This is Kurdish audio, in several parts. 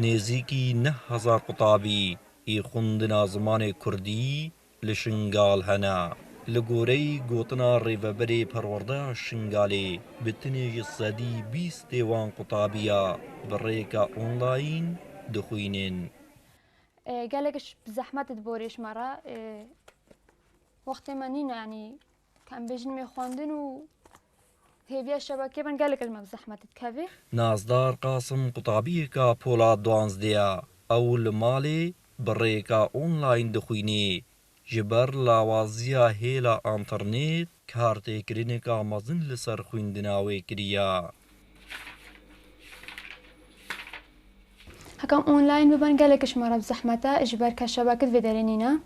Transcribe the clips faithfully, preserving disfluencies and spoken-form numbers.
Nêzîkî neh hezar qutabî ê xwendina zimanê kurdî li Şingal hene. Li goreyî gotina rêveberê perwerdeya Şingalê, bi tinê ji sedî bîstê wan qutabî ya bi rêka online dixwînin. E, gelek ji zehmet di borê ji me re, e, wextê me nîne, yanî, ka em bêjin mê xwendin û hêviya şebekê ben gelek ji me bi zehmet dikeve. Nazdar Qasim qutabiyêka pola duwazdê ya. Ew li malê bi rêka online dixwînê. Ji ber lawaziya hêla înternet, kartêkirineka mezin li ser xwîndina wê kiriya. Heka em online bibin gelek ji me re bi zehmet e, ji ber ke şebeke di vê derê nîne.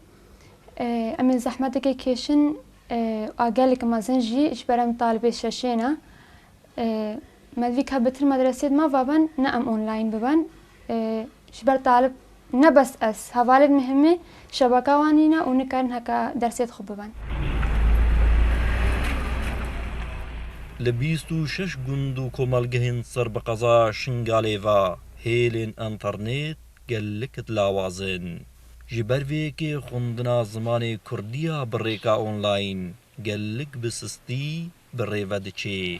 E, em ê zehmetekê kêşin, e, a gelek mezin jî ji ber em talibê şeşê ne. E, me divî ke bitir medresê di me ve bin, ne em online bibin. E, ji ber talib ne bes ez, hevalên min hemî şebeka wan nîne û nikarin heke dersê di xwe bibin. Li bîst û şeş gund û komelgehên ser bi qeza Şingalê ve hêlên înternet gelek di lawaz in. Ji ber vê yekê xwendina zimanê kurdî ya bi rêka online gelek bi sistî bi rê ve diçê.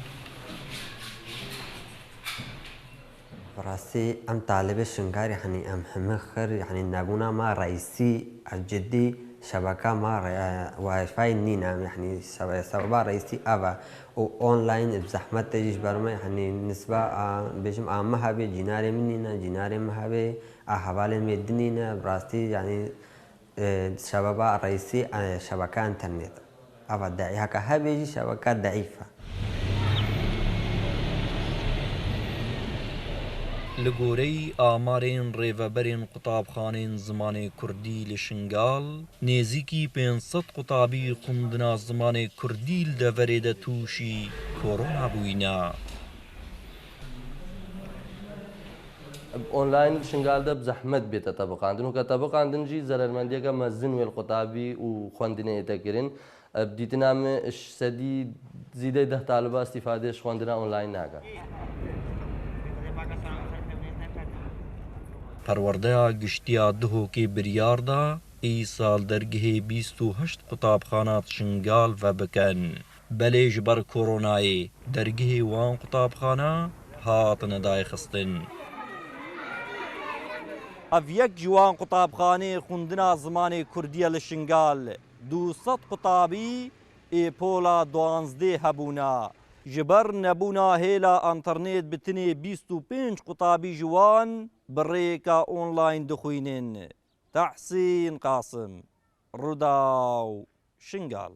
Bi rastî em talibê Şingalê, yanî em hemî xir, yanî nebûna ma reîsî, e, cidî şebeka ma re-, e, Wi-Fi nîne, em, yanî sebe-, sebeba reîsî ev e. Û online bi zehmet tê jî ji ber me, yanî nisba a, bêjim a me hebê, cînarê min nîne, cînarê me hebê, a hevalên me din nîne, bi rastî, yanî, e, sebeba reîsî, e, şebeka înternet. Ava deî-, heke hebê jî şebeka deîf e. Li goreyî amarên rêveberên qutabxanên zimanê kurdî li Şingal, nêzîkî pênc sed qutabî xwendina zimanê kurdî li deverê de tûşî korona bûyîne. Online li Şingal de bi zehmet bête tebiqandin û ke tebiqandin jî zerermendiyeke mezin wê li qutabî û xwendinê ête kirin. Bi dîtina min ji sedî zîdeyê deh taliba îstîfadê ji xwendina online nake. Perwerdeya Giştî ya Duhokê biryar da îsal dergehê bîst û heşt qutabxana di Şingal ve bikin. Belê ji ber koronayê dergehê wan qutabxana hatine dayxistin. Ev yek ji wan qutabxanê xwendina zimanê kurdî ye li Şingal. Du sed qutabî ê pola duwazdeh hebûna. Ji ber nebûna hêla înternet bi tinê bîst û pênc qutabî ji wan bi rêka online dixwînin. Tehsîn Qasim, Rûdaw, Şingal.